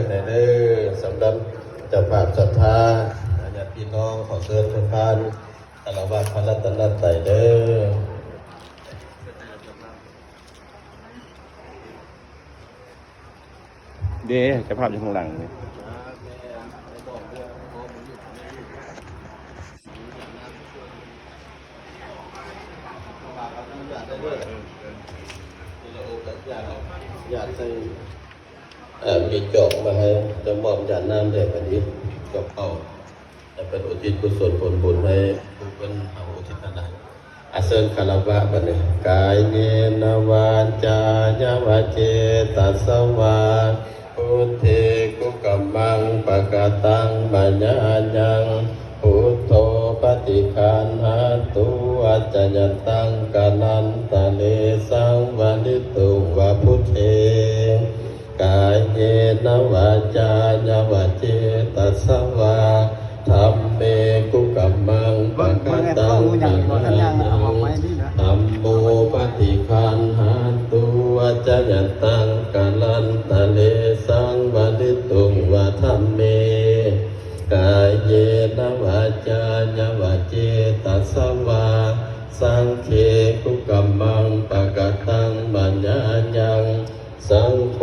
ໃນເດີ ສຳລັບເຈົ້າພາບສັດທາ ຍາດພີ່ນ້ອງ ຂໍເຊີນທຸກທ່ານຄາລະວະພະລັດຕະນະໄຕເດີ. ເດ້ ເຈົ້າພາບຢູ່ຂ້າງຫຼັງນີ້. ຢາກໃສ່ ເອີ ມີຈອກມາໃຫ້ ຈະມອບຢາດນ້ຳແດ່ ບັດນີ້ ຈອກເອົາ ແລ້ວເພິ່ນອຸທິດກຸສົນຜົນບຸນໃຫ້ຜູ້ເພິ່ນເຮົາອຸທິດນັ້ນນະ. ອາ ເຊີນຄາລະວະບັດນີ້. ກາເຍນະວາຈາຍະວະເຈຕະສະວາ ພຸດເທກຸກຳມັງປະກະຕັງມະຍາຍັງ ພຸດໂທປະຕິຄັນຫະຕຸ ອາຈະຍັນຕັງກະລັນຕະເລ ສັງວະລິຕຸງວະພຸດເທ ກາເຍນະວາຈາຍະວະເຈຕະສະວາ ທຳເມກຸກຳມັງປະກະຕັງມະຍາຍັງ ທຳໂມປະຕິຄັນຫະຕຸ ອາຈະຍັນຕັງກະລັນຕະເລ ສັງວະລິຕຸງວະທຳເມ ກາເຍນະວາຈາຍະວະເຈຕະສະວາ ສັງເຄກຸກຳມັງປະກະຕັງມະຍາຍັງ ສັງໂຄ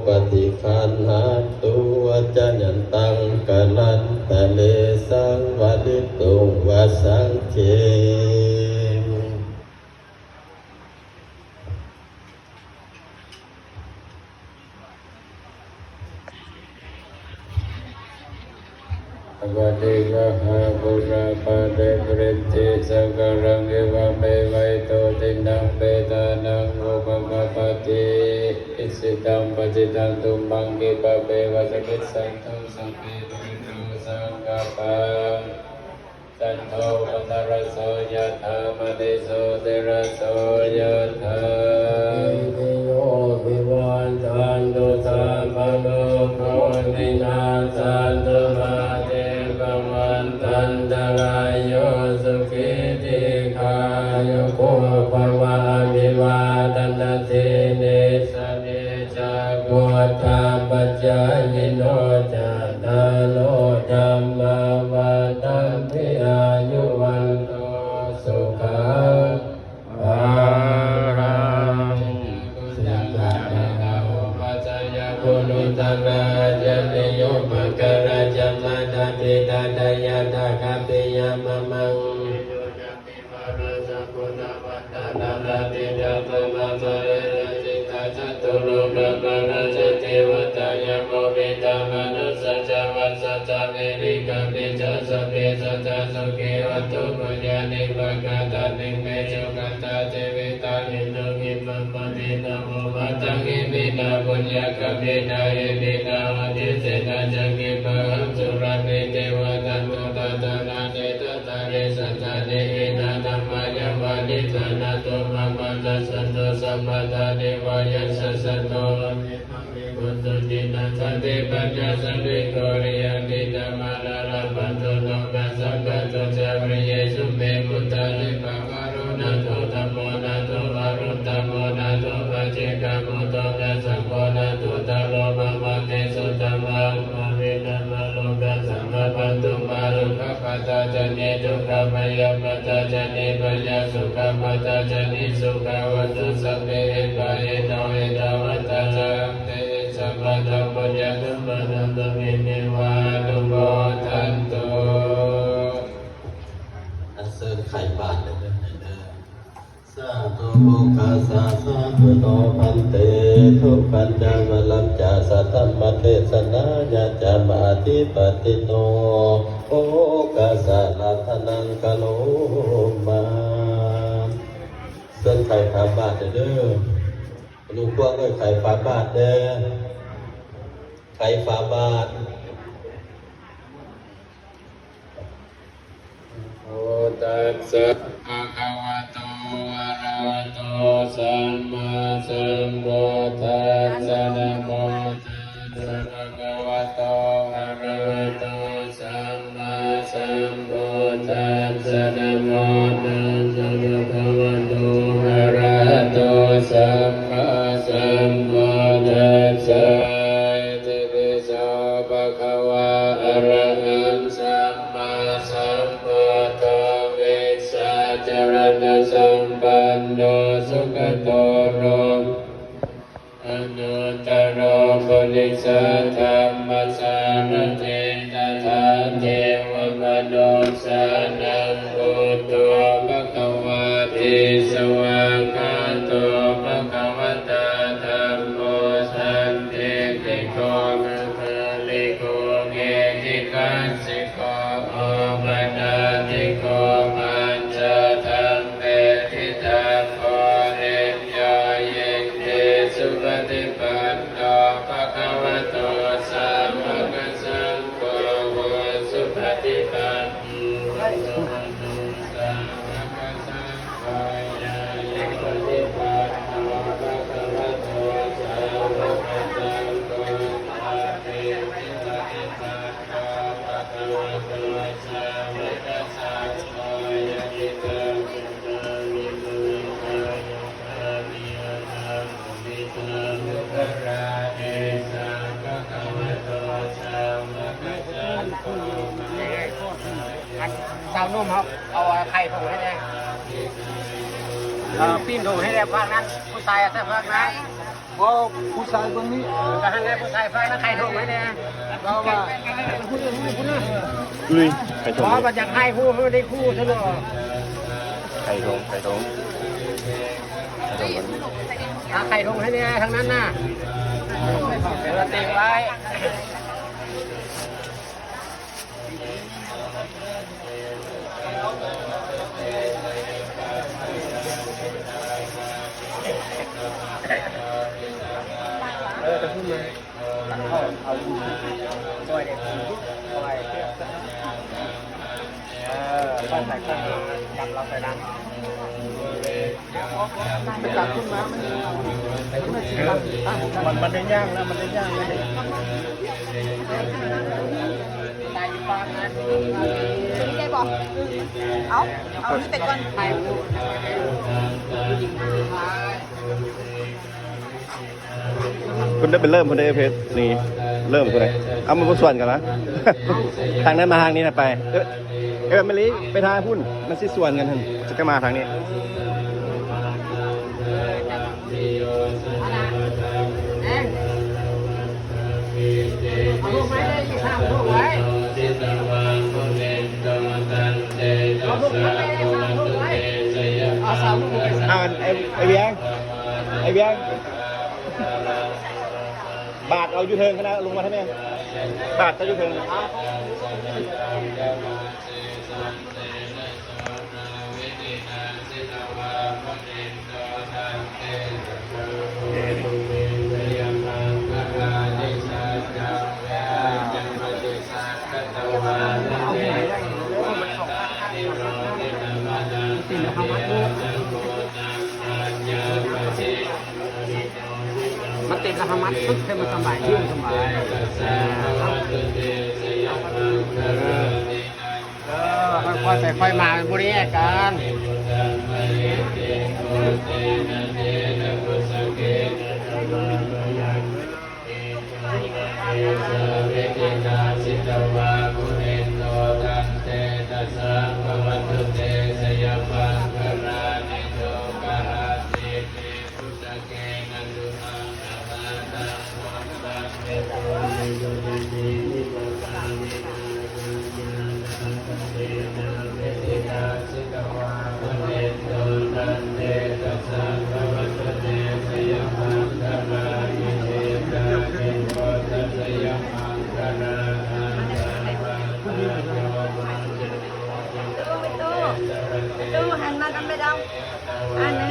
ປະຕິຄັນຫະຕຸ ອາຈະຍັນຕັງກະລັນຕະເລ ສັງວະລິຕຸງວະສັງເຄ. ອະປະຕິກະຫາປຸຣາປາເລ ປະລິດທິສາກາລັງ ເອວະເມວະ ອິໂຕ ທິນນັງ ເປຕານັງ ອຸປະກະປະຕິ ອິຊິຕັງ ປັດຈິຕັງ ຕຸມມັງ ຄີປະເປ ວະສະມິດສັນຕຸ ສັບເພ ປູເຣນຕຸ ສັງກະປາ ຈັນໂທ ປະນະລະໂສ ຍະຖາ ມະນີ ໂຊຕິລະໂສ ຍະຖາ ຕິໂຍ ວິວັດທັນຕຸ ສັບພະໂລໂກ ວິນາສັນຕຸ ມາເຕ ພະວັດທັນຕະລາໂຍ ສຸຂີ ດີຄາຍຸໂກ ພະວະ ອະພິວາທະນະສີລິສ ນິດ ຈັງ ພຸດທະປັດຈາຍິໂນ ຈັດຕາໂລ ທຳມາ ວັດທັນຕິ ອາຍຸ ວັນໂນ ສຸຂັງ ພະລັງ ເປັນຍາໂກ ປັດຈະຍະໂກ ໂນຕະລາ ອາຈະນິໂຍ ມັງຄະລາ ຈັມມະທາ ທິຕາທະຍາ ທາຄະປິຍະ ມະມັງ ມະລາ ຈັກຂຸນະວັດທະນະລາ ຕິດຕະໂກ ມະມະເອລະ ຈິດຕະ ຈະຕຸໂລກະປາລະ ຈະເທວະຕາ ຍະໂມ ພິດທາ ມະນຸດສະ ຈາ ວັດສະ ຈາ ເວຣິກາ ປິດຊາ ສັບເພ ສັດຖາ ສຸຂີ ໂຫນຕຸ ປຸນຍານິ ປະກາທາ ນິ ເມ ສຸຂະຕາ ເທ ວິຕາ ຫິໂນ ກິມມະ ປະຕິນາ ໂອ ພະທັງ ເອ ປິ ນາ ປຸນຍະກຳ ເມ ນາ ເອ ປິ ນາ ໂຫຕິ ເສນະ ຈັກ ກິບປະຫັງ ສຸລາ ເມ ເຕ ວະ ທັນ ຕຸ ຕາ ຕາ ນາ ເນ ຕະ ຕາ ເນ ສະ ຕາ ເນ ເອ ຕາ ທຳມາ ຍະ ວາ ນິ ຖານະ ໂຕ ມະ ມະ ທັດ ສັນ ໂຕ ສະ ພະ ທາ ເນ ວາ ຍັດ ສະ ສັນ ໂຕ ວາ ເມ ພະ ເມ ໂກ ສຸ ຈິ ນັດ ສັນຕິ ປັນຍາ ສະ ເພ ໂກ ວິ ຍະ ທິ ຕະ ມະ ນະ ລະ ພັນ ຕຸ ໂນ ກະ ສະ ກະ ຕຸ ຈາ ວະ ເຍ ສຸ ເມ ພຸດທາ ເອ ກະ ວະ ໂຣ ນາ ໂທ ທຳໂມ ນາ ໂທ ວະ ລຸ ຕະ ໂມ ນາ ໂທ ປັດເຈກະ ໂມ ໂທ ນະ ສັງ ໂຄ ນາ ທຸດທະ ໂລ ພະ ວະ ເຕ ສຸ ທຳມາ ອຸ ພະ ເວ ທຳມະ ໂລ ກະ ສະ ມະ ພັນ ຕຸ ມາ ລຸ ຂະ ປະ ທາ ຈະ ເນ ທຸກ ຂະ ພະ ຍາ ປະ ທາ ຈະ ເນ ພະ ຍາ ສຸ ຂະ ປະ ທາ ຈະ ເນ ສຸ ຂະ ໂຫນຕຸ ສັບເພ ເອ ປະ ເອ ໂນ ເອ ຕາ ວັດຕາ ຈະ ເຕ ເອ ສະ ປະ ທຳ ປຸນຍະ ທຳມະ ທັນ ຕະ ເມ ເມ ວາ ອະນຸໂມ ທັນ ຕຸ ອັນເຊີນໄຂບາດເດີ ເດີ. ສາທຸໂອຄາສະ ສາທຸໂນ ພັນເຕ ທຸກຂັນຈະ ວະລັນຈະ ສະ ທຳມະເທສະນາຍາຈາ ມະ ອະທິປະຕິໂນ ໂອຄາສະ ລັດຖະນັງ ຄະໂລມາ. ເຊີນໄຂຝາບາດເດີ ລູກພວກເອີຍ ໄຂຝາບາດເດີ ໄຂຝາບາດ. ໂອ ຕັດສະ ພະຄະວະໂຕ ອະລະຫະໂຕ ສຳມາສຳພຸດທັດສະ ນະໂມຕັດສະ ພະຄະວະໂຕ ອະລະຫະໂຕ ສຳມາສຳພຸດທັດສະ ນະໂມຕັດສະ ພະຄະວະໂຕ ອະລະຫະໂຕ ສຳມາສຳພຸດທັດສະ ອິຕິປິໂສ ພະຄະວາ ອະຣະຫັງ ສຳມາສຳພຸດໂທ ວິຊາຈະລະນະສຳປັນໂນ ສຸກະໂຕ ໂລກະ ອະນຸດຕະໂລ ປຸລິສະທຳມະສາລະຖິ ຕະຖາ ເທວະມະນຸດສານັງ ພຸດໂທ ພະຄະວາ ຕິ ສະຫວາກຂາໂຕ ພະຄະວະຕາ ທຳໂມ ສັນທິດຖິໂກ ກາລິໂກ ເອຫິປັດສິໂກ ໂອປະນາທິໂກ ປັນຈະທັງ ເວທິຕັງ ໂພລິຍາ ເຢ ເກ ສຸປະຕິປັນໂນ ພະຄະວະໂຕ ສາວະກະສັງໂຄ ອຸຊຸປະຕິປັນໂນ ພະຄະວະໂຕ ສາວະກະສັງໂຄ ຍາຍະປະຕິປັນໂນ ພະຄະວະໂຕ ສາວະກະສັງໂຄ ສາມີຈິປະຕິປັນໂນ ພະຄະວະໂຕ ສາວະກະສັງໂຄ ຍະທິຕັງ ອັນສາວໜຸ່ມເຮົາເອົາໄຂ່ຖົງໃຫ້ແດ່ ເອີ ປີ້ນຖົງໃຫ້ແດ່ ພາກນັ້ນ ຜູ້ຊາຍໃສ່ພາກນັ້ນ ບໍ່ ຜູ້ຊາຍເບິ່ງນີ້ ເອີ ກະຫັ້ນແຫຼະ ຜູ້ຊາຍພາກນັ້ນໄຂ່ຖົງໃຫ້ແດ່ ເວົ້າວ່າ ອຸ້ຍ ໄຂ່ຖົງ ບໍ່ ມັນຢາກໃຫ້ຜູ້ ຜູ້ໄດ້ຄູ່ຊະເນາະ ໄຂ່ຖົງ ໄຂ່ຖົງ ໄຂ່ຖົງ ຫາໄຂ່ຖົງໃຫ້ແດ່ທາງນັ້ນນະ ເອີ ເຕັມໄວ້. ເອີ ແຕ່ພຸ້ນມາ ຕັກເຂົ້າ ເອົາຢູ່ ຊ່ອຍເດັກ ຊ່ອຍ ເອີ ຄ່ອຍໃສ່ ຄ່ອຍມາ ຈັບເອົາໃສ່ຫຼັງ. ມັນຕັກຂຶ້ນມາ ມັນ ມັນ ມັນໄດ້ຍ່າງແລ້ວ ມັນໄດ້ຍ່າງແລ້ວ. ໄດ້ບໍ່? ເອົາ ເອົານີ້ໄປກ່ອນ. ເພິ່ນໄດ້ໄປເລີ່ມ ເພິ່ນໄດ້ເພດນີ້ ເລີ່ມພຸ້ນເດ້. ເອົາ ມັນບໍ່ສວນກັນນະ ທາງນັ້ນມາທາງນີ້ນະ ໄປ ເອີ ເອີ ມາລີ ໄປທາງພຸ້ນ ມັນຊິສວນກັນຫັ້ນ ຈະມາທາງນີ້. ອ້າວ ໄອ້ ໄອ້ວຽງ ໄອ້ວຽງ ບາດເອົາຢູ່ເທິງຫັ້ນນະ ລົງມາທາງນີ້ ບາດເຈົ້າຢູ່ເທິງ. ມັນຕິດລະຫະມັດ ມັນສະບາຍ ຫິ້ວສະບາຍ. ເອີ ຄ່ອຍໄປຄ່ອຍມາ ມັນບໍ່ໄດ້ແຍກກັນ. ຕູ້ ຕູ້ ຕູ້ ຫັນມານຳແມ່ດາວ. ອັນ